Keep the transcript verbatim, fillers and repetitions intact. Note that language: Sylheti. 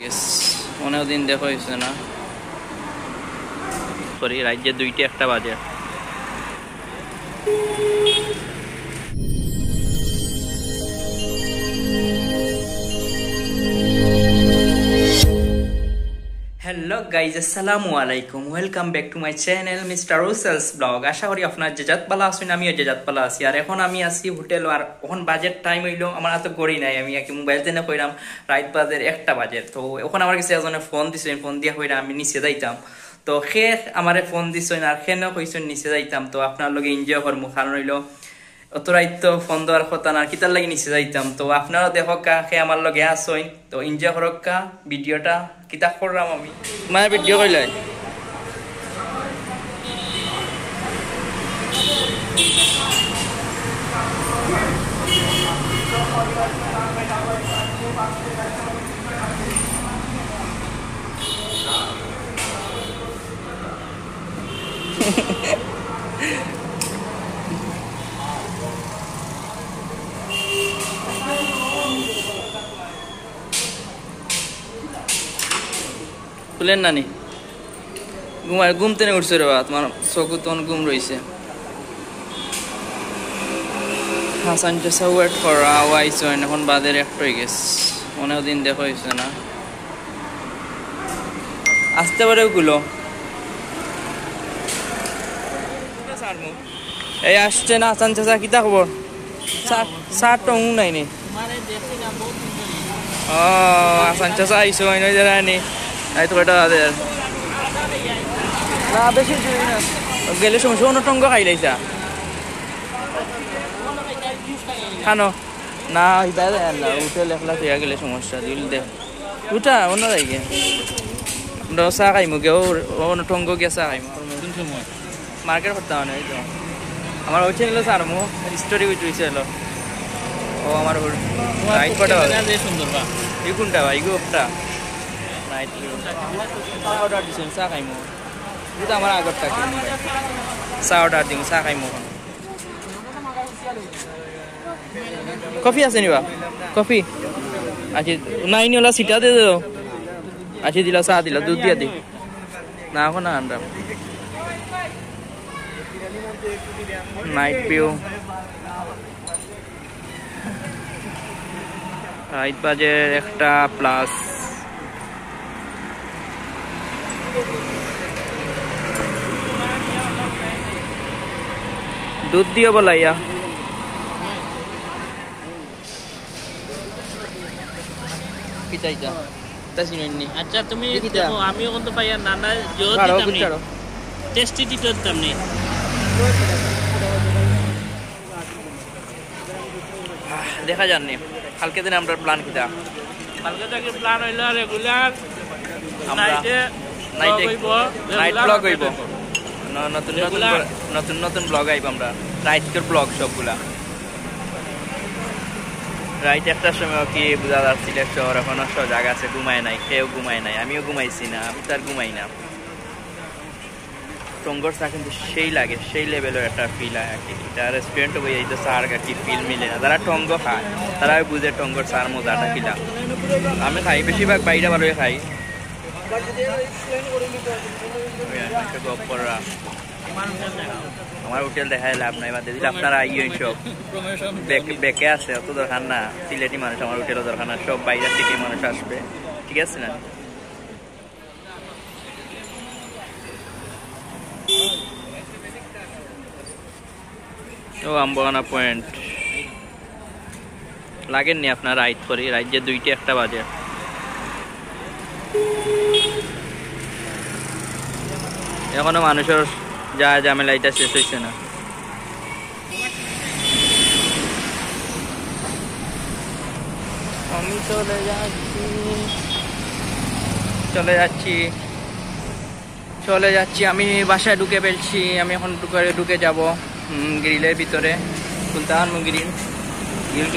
ইয়েস, অনেক দিন দেখা হয়েছে না। সরি, রাইত যে দুইটা একটা বাজে। Hello guys, আসসালামু আলাইকুম। Welcome back to my channel, mister রুসেলস ব্লগ। আশা করি আপনারা যে যাত ভালা আছইন, আমিও যে যাত ভালা আছি। আর এখন আমি আছি হোটেল, আর এখন বাজের টাইম অইলো, আমার হাতে ঘড়ি নাই, আমি একে মোবাইল থনে কইরাম, রাইত বাজের একটা বাজের। তো এখন আমার গেছে একজনে ফোন দিছইন, ফোন দিয়া কইরা আমি নিচে যাইতাম। তো হে আমারে ফোন দিছইন আর হেনে কইছইন নিচে যাইতাম। তো আপনারার লগে এনজয় করমু, কারণ অইলো অত রাইত তো ফোন দেওয়ার কথা না, কিতার লাগি নিচে যাইতাম। তো আপনারা দেখউক্কা, হে আমার লগে আছইন, তো এনজয় করউক্কা ভিডিওটা। কিতা কররাম আমি, মানে ভিডিও কইলাই। খুলেন না নি? ঘুমায়, ঘুম থনে উঠছো রে বা, তোমার চোখ তখন ঘুম রইছে। হাসান চাচা ওয়েট করা, আইছইন, এখন বাজের একটা অই গেছে, অনেক দিন দেখা হইছে না। আসতে পারে ওগুলো। এই আসছে না হাসান চাচা, কিতা খবর? চা, চা টং নাই নি? ও, হাসান চাচা আইছো, আইনো যারা নি। এই তো কয়টা বাজে আর। না, বেশি জুড়ি না। গেলে সমস্যা, অন্য টঙ্গ খাইলাইছা। খানো? না, ইবারে না, উঠে লেখলা তুই গেলে সমস্যা, দিল দে। উঠা, অন্য যাই গিয়া। আমরা চা খাইমু গে, ও, ও অন্য টঙ্গ গিয়া চা খাইমু। কোন সময়? মার্কেট করতে হয় না, এই তো। আমার ওই চ্যানেল সারমু, স্টোরি উঠে হইছে হলো। ও আমার ওর তোমার রাইট তো কটা বাজে? চ্যানেল যে সুন্দর বা। এই কোনটা ভাই? ইগো একটা। Night view. চা অর্ডার দিছেন, চা খাইমু। এটা আমার আগরটা কিনমু ভাই। চা অর্ডার দিমু, চা খাইমু এখন। কফি আছে নিবা? কফি? আচ্ছা, নাই নি ওলা সিটা দে দাও। আচ্ছা, দিলা চা দিলা, দুধ দিয়া দি। না, এখন না আনলাম। Night view. রাইত বাজে একটা প্লাস। দুধ দিও বলাইয়া। কি চাইতা? তা চিনি নি। আচ্ছা, তুমি দেখি দেখো, তা। আমি এখন তো পাইয়া নানা জোর ছাড়ো, দিতাম নি। ছাড়ো। টেস্টি দিতে দিতাম নি। দেখা যার নি। কালকে দিন আমরা প্ল্যান কিতা? কালকে থাকি প্ল্যান হইলো রেগুলার আমরা নাইটে নাইটে ব্লগ হইবো, নাইট রেগুলার ব্লগ হইবো। ন-, নতুন নতুন রেগুলার। ব্ল-, নতুন নতুন ব্লগ আইবো আমরা। রাইতর ব্লগ সবগুলা। রাইত একটার সময় কি বুঝা যার সিলেট শহর এখনো সজাগ আছে, ঘুমায় নাই, কেউ ঘুমায় নাই, আমিও ঘুমাইছি না, আমি তো আর ঘুমাই না। টঙ্গর চা কিন্তু সেই লাগে, সেই লেভেলের একটা ফিল হয় আর কি। এটা রেস্টুরেন্টে বই এই তো চা আর কি ফিল মিলে না। যারা টঙ্গ খায়, তারাই বুঝে টঙ্গর চার মজাটা কিলা। আমি খাই, বেশিরভাগ বাইরে ভালোই খাই। ওই আর একটা গপ করা। আমার হোটেল দেখায় লাভ নাই, বাদ দিলে আপনারা আইয়েন সব। বেক-, বেকে আছে, অত দরকার না। সিলেটি মানুষ আমার হোটেলও দরকার না, সব বাইরের সিটির মানুষ আসবে, ঠিক আছে না? ও আম্বাগানা পয়েন্ট। লাগেননি আপনার রাইত করি, রাইত যে দুইটা একটা বাজে। এখনো মানুষের যা ঝামেলা এটা শেষ হইছে না। আমি চলে যাচ্ছি, চলে যাচ্ছি, চলে যাচ্ছি। আমি বাসায় ঢুকে ফেলছি। আমি এখন ঢুকে, ঢুকে যাব, উম, গ্রিলের ভিতরে। কোনটা আনবো গ্রিল? গ্রিল